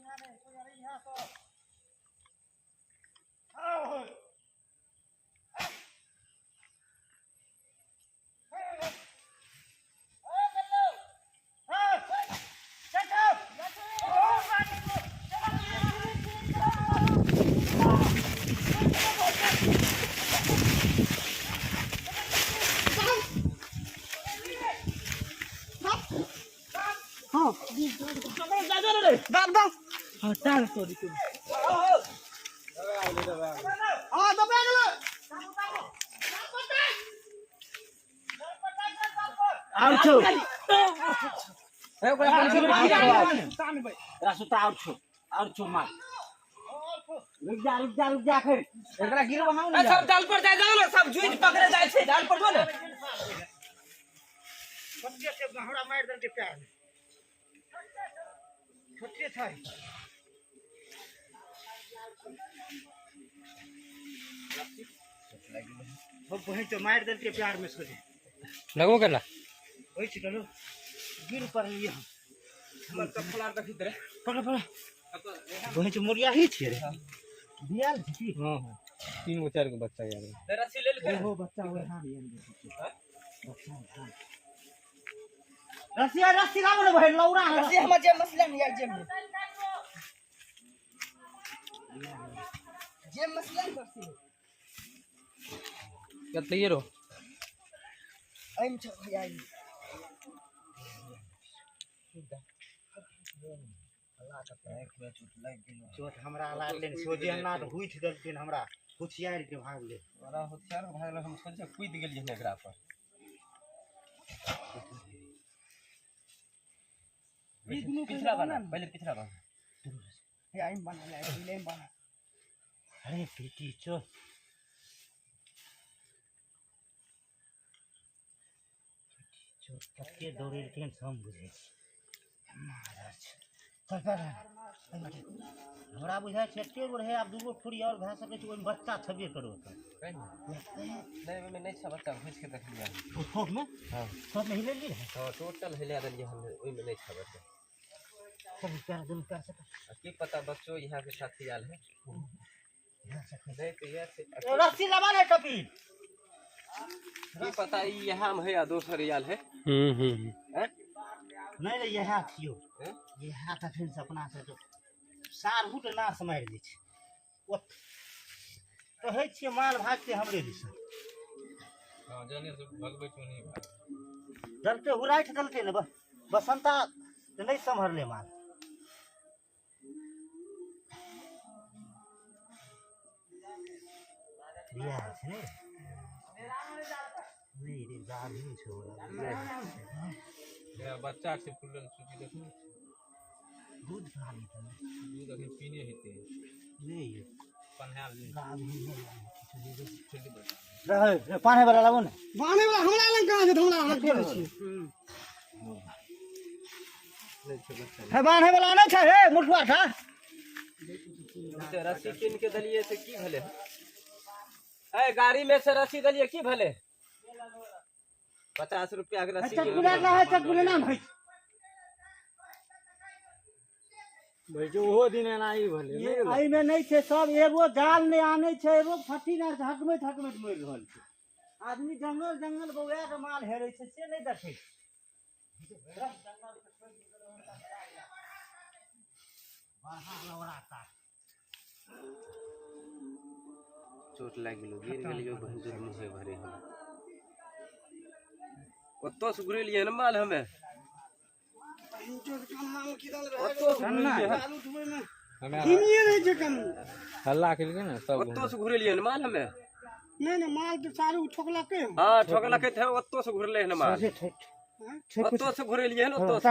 सब जाल पर जाय जाओ ना, सब झुझ पकड़े जाय छै, जाल पर जो ने। छोटे से हमरा मारि देलकै पैर में। छोटे छै। हो बहिन तो मारि देलकै प्यार में सोझे। लगबो केला होइ छै चलो गिर पड़लियै हम। हमर चप्पल आर देखित रे। पकड़ पकड़। बहिन तो मुरिया ही छियै रे। बियाल छै की? हां हां, 3 गो 4 गो बच्चा यार। रस्सी ले ले। ओहो बच्चा ओहे हां ये बच्चा हां। रस्सी रस्सी लाबो ने बहिन, लौरा है। रस्सी हमर जेब में से ले यार, जेब में जेब में से ले रस्सी। कते ये रो एम छ भैया ई। चोट हमरा लागलै ने, सोझे अन्ना तऽ हुइठ देलखिन हमरा, हुथियार के भागलै। बड़ा होशियार भागल, हम सोचे कूद गेलियै एकरा पर। पिछला वाला पहले, पिछला वाला हे I'm बना ले, पहिले एम बना। अरे बेटी चल चोट कते दौड़ेलखिन से हम बुझै छी। महाराज चल चल हमरा बुझाइ छै एते गो रहै, आब 2 गो खुरी आओर भए सकै छै, ओहिमे बच्चा छेबे करो। नहीं ओहिमे नहि छै बच्चा, घुसि के देखलियै। ओ थोक में? हां थोक में हिलेली रहै? हां, टोटल हिला देलियै हम, ओहिमे नहि छै बच्चा। चल पैर दुनू पैर से। की पता बच्चो यहाँ के साथी आयल है। नहीं तो यार से रस्सी लगा ले कपिल। की पता ई यहाँ में है या दोसर आयल है। हम्म। नहीं रे यह छियो, यह तखन से अपना से तो सारहु के नाश मारि दै छै। ओ कहै छियै माल भागते हमरे दिस। हां, जाने से भगबै छौ नहीं भाग। दलते उराठि दलते ने, बसंता नहीं सम्हरले माल। बियाह छै ने? नहीं रे, गाभिन छौ। एकरा बच्चा छै फुलल चूकी देखू। दूध खा लेतै। दूध अखन पीने हेतै। नहीं पन्हायल नहि। गाभिन नहि रहै। पाने वाला लाबो ने। बान्हे वाला हमरा लग कहाँ छै? हमरा हाथ करै छी। हे बान्हे वाला नहि छै हे मुठुआ खा। से रस्सी कीन के देलियै से की भेलै? ए गाड़ी में से रस्सी देलियै की भेलै? 50 रुपया के रस्सी। चटकुला ना है, चटकुला ना भाई। भाई ओहो दिन एना ही भेलै। एहिमे नहि छै सब, एगो जाल नहि आनै छै, एगो फटी नहि, हकमैत हकमैत मरि रहल छै आदमी। जंगल जंगल बौआ के माल हेरै छै से नहि देखै छै। चोट लागि गेलो, गिर गेलियो बहन जो मुँहे भरे। हम ओतो से घुरेलियै ने माल हमे। ओतो से घुरेलियै हन। किनिए नहि छै कनी। हल्ला केलकै ने सब। ओतो से घुरेलियै ने माल हमे। नहीं नहीं, माल तो सारू ठोकलकै। हां, ठोकलकै थे, ओतो से घुरले हन माल। ओतो से घुरेलियै हन, ओतो से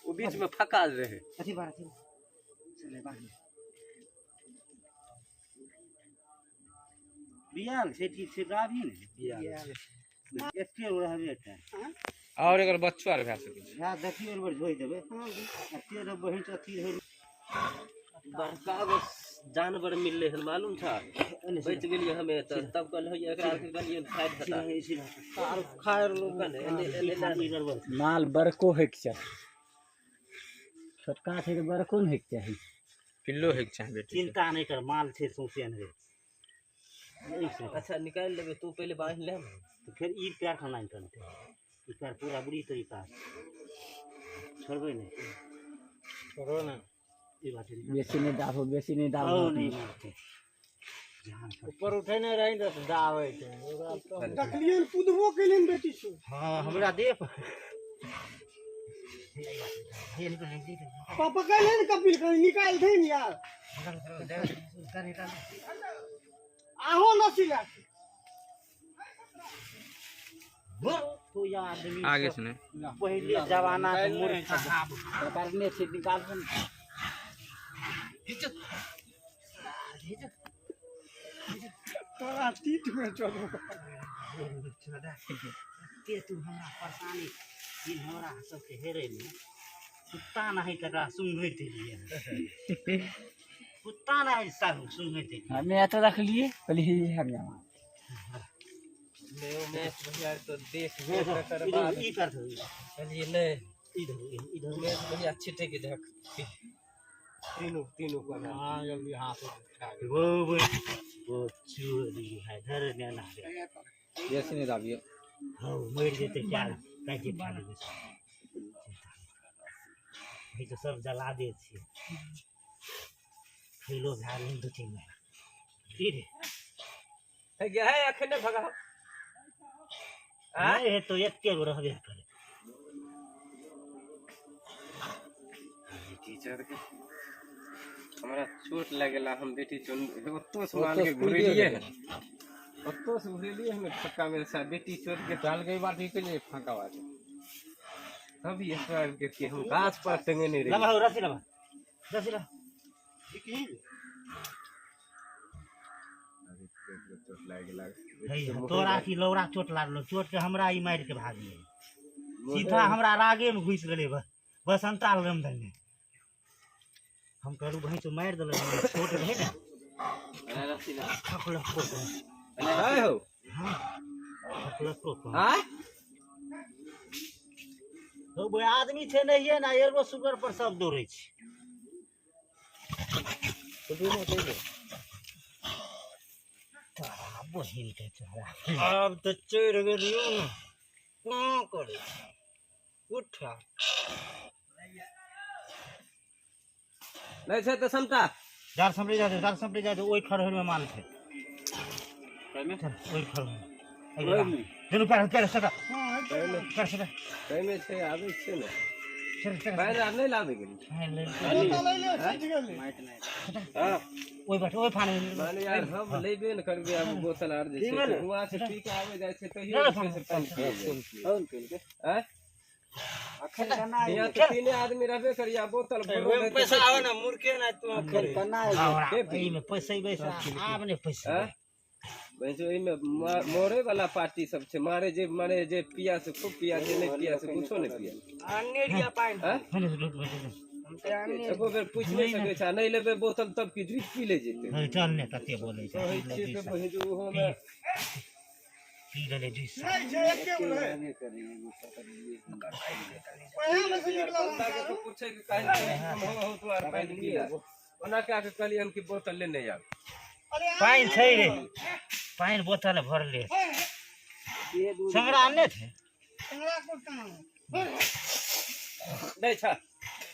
ओ बीच में फका रहे। अथी बार अथी चले बाहर बियाल छै, ठीक छै, गाभिन बियाल। एते गो रहबे टा। और एकर बच्चो आर भए सकै छै। या देखियौ एक बेर जोइ देबै। एते रे बहिन अथी रहै। बड़का गो जानवर मिलले हन, मालूम छा? बच गेलियै हमे तऽ तब कहलियै एकरा आर के कहलियै साइड हटा आर खाय रहलो कने एने एने एने। माल बड़को होइके चाही, छोटका छै तऽ बड़को ने होइके चाही। पिल्लो है चाहे बेटी। चिंता नहीं कर, माल छै सौंसे अनरे। अच्छा निकाल लेबे तू पहले बांध ले। तो फिर ई पैर खाना निकलते, ई पैर पूरा बुरी तरीका छोड़बे नहीं। छोड़ो ना। ई बात बेसी नहीं दाबो, बेसी नहीं दाबो। नहीं मारते। ऊपर उठे नहीं रही तो दावे छै। देखलियै कुदबो केलियन बेटी छौ। हां हमरा देख। पापा कहले ने कपिल कहीं निकाल दे ने यार। आहो नसीला तो या आदमी आगे से नहीं पहले जमाना के मूर्ख पकड़ने से निकाल तोरा तीत में चलो। ते तू हमरा परेशानी दिन हमरा सबके हेरे में कुत्ता नहीं तकरा सुंघैत रहिए। कुत्ता नहीं सब सुंघैत रहिए। हमें एतऽ रखलिए कहलिए हे हम जमा ले उमेश भैया तो देख कर बाद ई कर दो। चलिए नहीं इधर इधर उमेश भैया छिटे के झक तीनों तीनों को। हां जल्दी हाथ उठा वो वो चोरी है धर ने ना बेसी नहीं दाबियो। हां मर जेते क्या काहे खा लेबै। ई तो सब जला दे छी खैलो भए गेल 2-3 महीना। की रे है गया है अखने भगा नहीं है तो एके गो रहबे करे। टीचर के हमरा चोट लगेला, हम बेटी चुन ओतो से मान के घुरेलिए है, ओतो से घुरेलिए हम फक्का मेरे साथ बेटी चोट के डाल गई बात ठीक है फाका बात तब ये सवाल के कि हम गाछ पर टंगे नहीं रहे। लगा रस्सी लगा, रस्सी लगा। चोट लागेला तोरा की लौरा चोट लागलो, चोट के हमरा ई मार के भागले सीधा हमरा रागे में घुस गेलै बसंता रमधन में। हम कहलू भैंस मार देलक, छोट रहे ने हो। हां तो आदमी छै नहिये ना, एगो सुगर पर सब दौड़ै छै। बहिन के चोरा अब तो चढ़ गेलियो ने कहाँ करे उठा नहीं छै तो समटा जार समरे जा, जार समरे जा। ओइ खरहर में माल छै, ओइ खरहर में दुनू पैर पैर सटा पैर सटा कइमे छै आबै छै ने। चल चल पैर आर नहीं लाबे गेली। हां ओइ बैठ ओइ फाने माने यार हम लेबे न करबे। आब बोतल आर जे छै हुआ से पी के आबे जाय छै तहियो जे छै पानि पी कौन पी के हैं अखन कना यहाँ तो तीन आदमी रहबे करिया बोतल भरो पैसा आवे ना मुर्के ना तू अखन कना एई में पैसा पैसा आब ने पैसा वैसे ओहि में मोरे वाला पार्टी सब छै, मारे जे मारे जे पिया से खूब पिया, जे नहीं पिया से कुछो नहीं पिया। आने पानि एको बेर पूछि नहीं सकै छै, नहीं लेबै बोतल तब की झूठ पी ले जेतै। चल ने कते बोलै छै कहै छियै तऽ बहिन जे ओहो में पी लेले जूस नहीं छै एके गो रहे। ओहे में से निकलल बंदा के तऽ पूछे के काहे हो हो तो आर पानि पी ले। ओना के आके कहलियै हम कि बोतल लेने आब। पानि छै रे, पानि बोतल भरले संगरा आनने थे। संगरा को कहाँ नहीं छ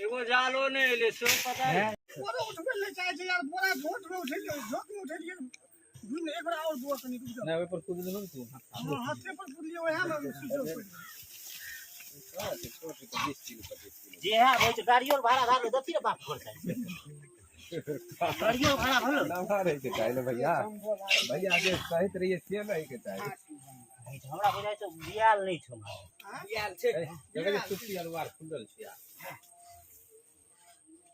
एगो जालो नहीं एले से पता है। बोरा उठबै ले चाहे छै यार, बोरा झोट में उठेलियै, झोट में उठेलियै घुमि एक बेर और दुआ कनी रुकि जाउ। ना ओइ पर कुदलो ने तू। हां हाथे पर कुदलियै ओहे में सीजो पड़ि। 20 किलो 25 किलो जे है होइ छै गाड़ियो भाड़ा भाड़ा दती रे बाप करतै गाड़ियो भाड़ा भरलो ना मारे के चाही ने भैया, भैया जे कहैत रहिए से नहीं के चाही। हमरा बुझाइ छै बियाल नहीं छौ, बियाल छै जगह सुती अलवार खुलल छै यार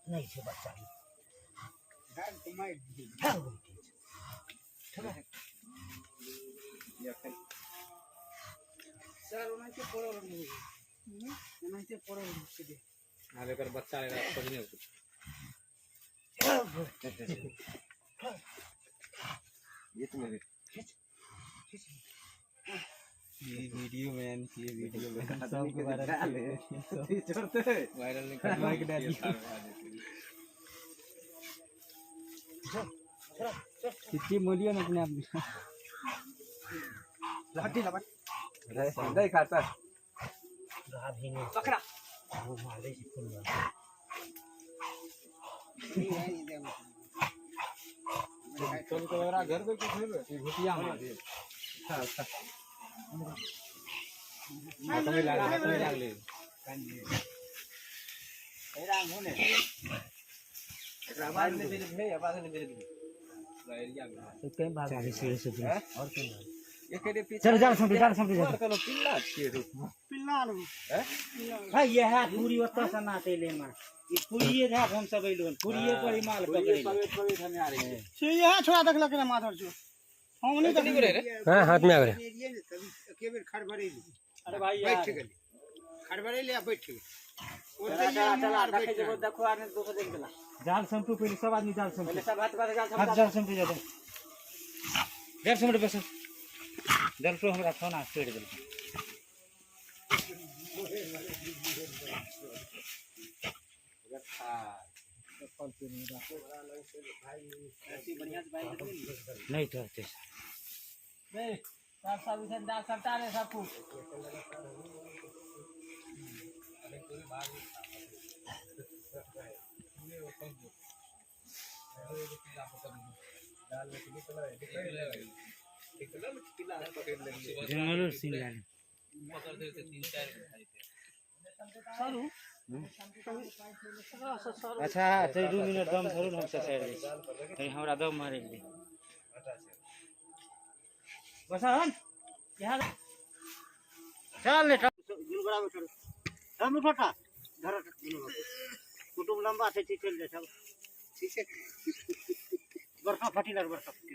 नहीं छै बच्चा। सर ओनाहिते पड़ल रहै, ओनाहिते पड़ल रहै। आब एकर बच्चा एकरा खोजने ये वीडियो मैन, ये वीडियो मैन सबके वायरल वायरल नहीं करना। कितनी बोलियो ना अपने आप में। हड्डी लबट नहीं खाता पकड़ा वो मारे से फुल चल तो मेरा घर पे कुछ है घुटिया मारे। अच्छा हाथ में लागले, हाथ में लागले। आवाज नहीं मेरे भाई, आवाज नहीं मेरे भाई। तो कहीं भाग 40 से और कहीं भाग। एकरे पीछे चल जाल समझ जाल समझ और कलो पिल्ला छिए रे। पिल्ला लो भाई यह पूरी ओतऽ से नाते ले मां ई पूरिये धाप हम सब अइलो पूरिये पर ही माल पकड़े पकड़ पकड़ हम आ रहे हैं। से यह छोड़ा देखलक रे माधर जो हम नहीं देखलियै। हां हाथ में आ गए। एके बेर खड़बड़ेली। अरे भाई बैठ गेली, खड़बड़ेली आ बैठ गेली। चला चला देखे जेबो देखो आने दोसर दिन चला जाल समटू पहले सब आदमी जाल समटू पहले सब हाथ पर जाल समटू हाथ जाल समटू जाते जाल समटू बस जाल तो हमरा सोना छोड़ देल। नहीं तोड़ते नहीं सब सब इधर दाल सबटा रे सब कुछ। जंगलों सीन लाने अच्छा तो 2 मिनट दम धरू हम ससारि दै छी तनी हमरा दम मारै ले बस हन यहाँ चल ने दुनू बराबर करू हम उठा धर दुनू कुटुम लंबा छै चलि जाइ सब ठीक छै। बरखा फटी लग बरखा फटी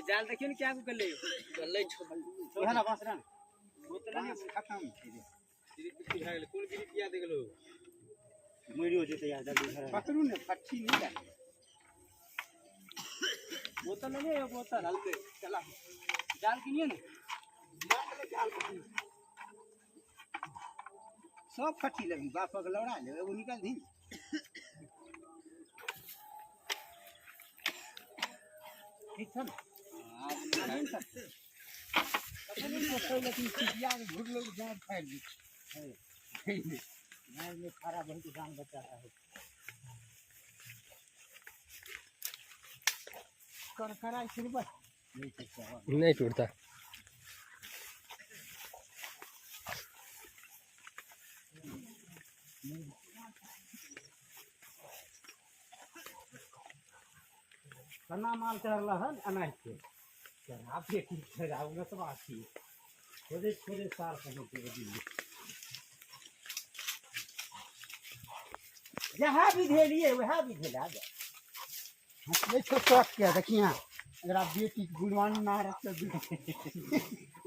जाल देखियो ने क्या गले गले छो इहा ना बांस ना खत्म कोन गिरी किया दे गेलो मरियो जेतै यार जल्दी धर पकड़ू ने फट्टी नहीं जाए बोतल ले ले बोतल हल्के चला जाल किनिए ने सब फट्टी लगी बापक लौड़ा ले एगो निकाल दी। ठीक छ ने लेकिन चिड़िया के घुर लोग जान फाड़ दी। में खड़ा बहुत जान बचाता है। करकरा सिर नहीं टूटता। कन्ना माल चढ़ल हन अनाज के आप तो थोड़े थोड़े साल दिल्ली जहाँ भी भेलिए वहाँ भी भेला शौक देखिए अगर बेटी गुणवान ना रख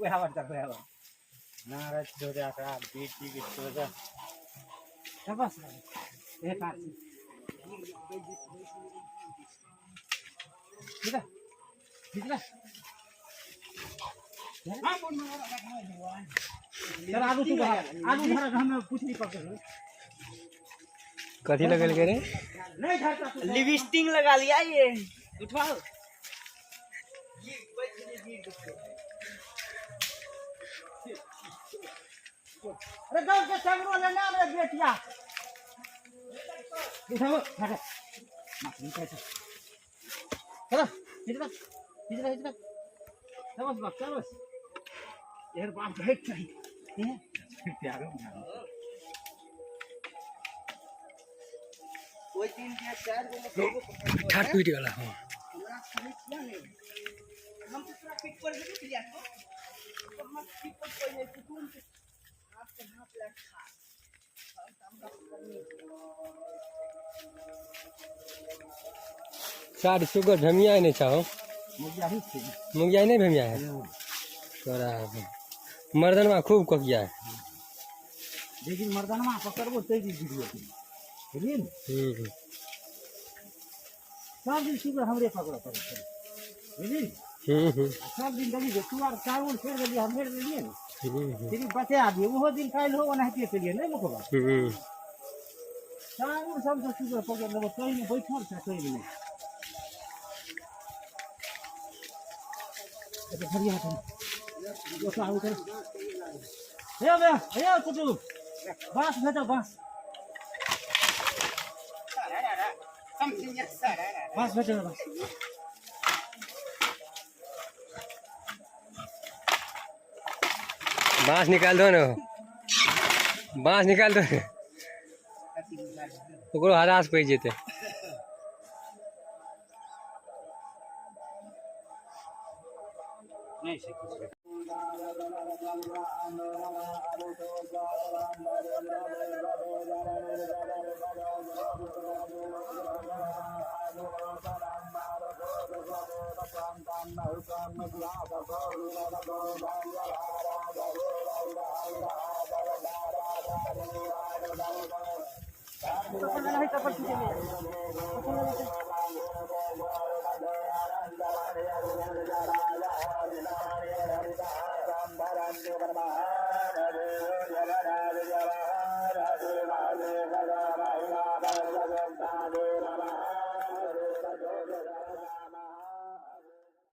वह वह नारद छोड़ा बेटी के छोड़ा बस एक हाथ ठीक है ठीक है। चल आलू तू आलू धर हम कुछ नहीं पकड़ कथी लगल के रे नहीं धरता लिपस्टिक लगा लिया ये उठवाओ। अरे दौड़ के सगरो लेना रे बेटिया उठाओ हट मार कैसे चलो इधर इधर इधर बस बस बस यार बाप बैठ चाहिए प्यारो कोई 3 या 4 गो ठाट टूट गेला। हां हमरा समझ नहीं हम तो पूरा पीठ पर भी लिया तो हम पीठ पर कोई नहीं कुटुम के हाथ से हाथ लटका सार सुगर भेमिया नहीं चाहो मुंगिया नहीं भेमिया है तोरा मर्दनवा खूब कोकिया है लेकिन मर्दनवा पकड़बो तै दिन वीडियो बुझलिए ने। सब दिन सुगर हमरे पकड़ पड़े बुझलिए। सब दिन देखी तू आर चावल छोड़ देलिए हम हेर देलिए ने। सिर्फ बचा दिए ओहो दिन काल्हि हो ओनाहिते केलियै नहि मुखबा चारू सबसँ सुगर पकड़ि लेबो तहिमे बैठल छै तहिमे हे बे हे कुटुम बाँस भेटल बाँस बाँस भेटल बाँस बांस निकाल दो ना, बांस निकाल दो, ओकरो हरास पड़ि जेतै। नहि छै किछु।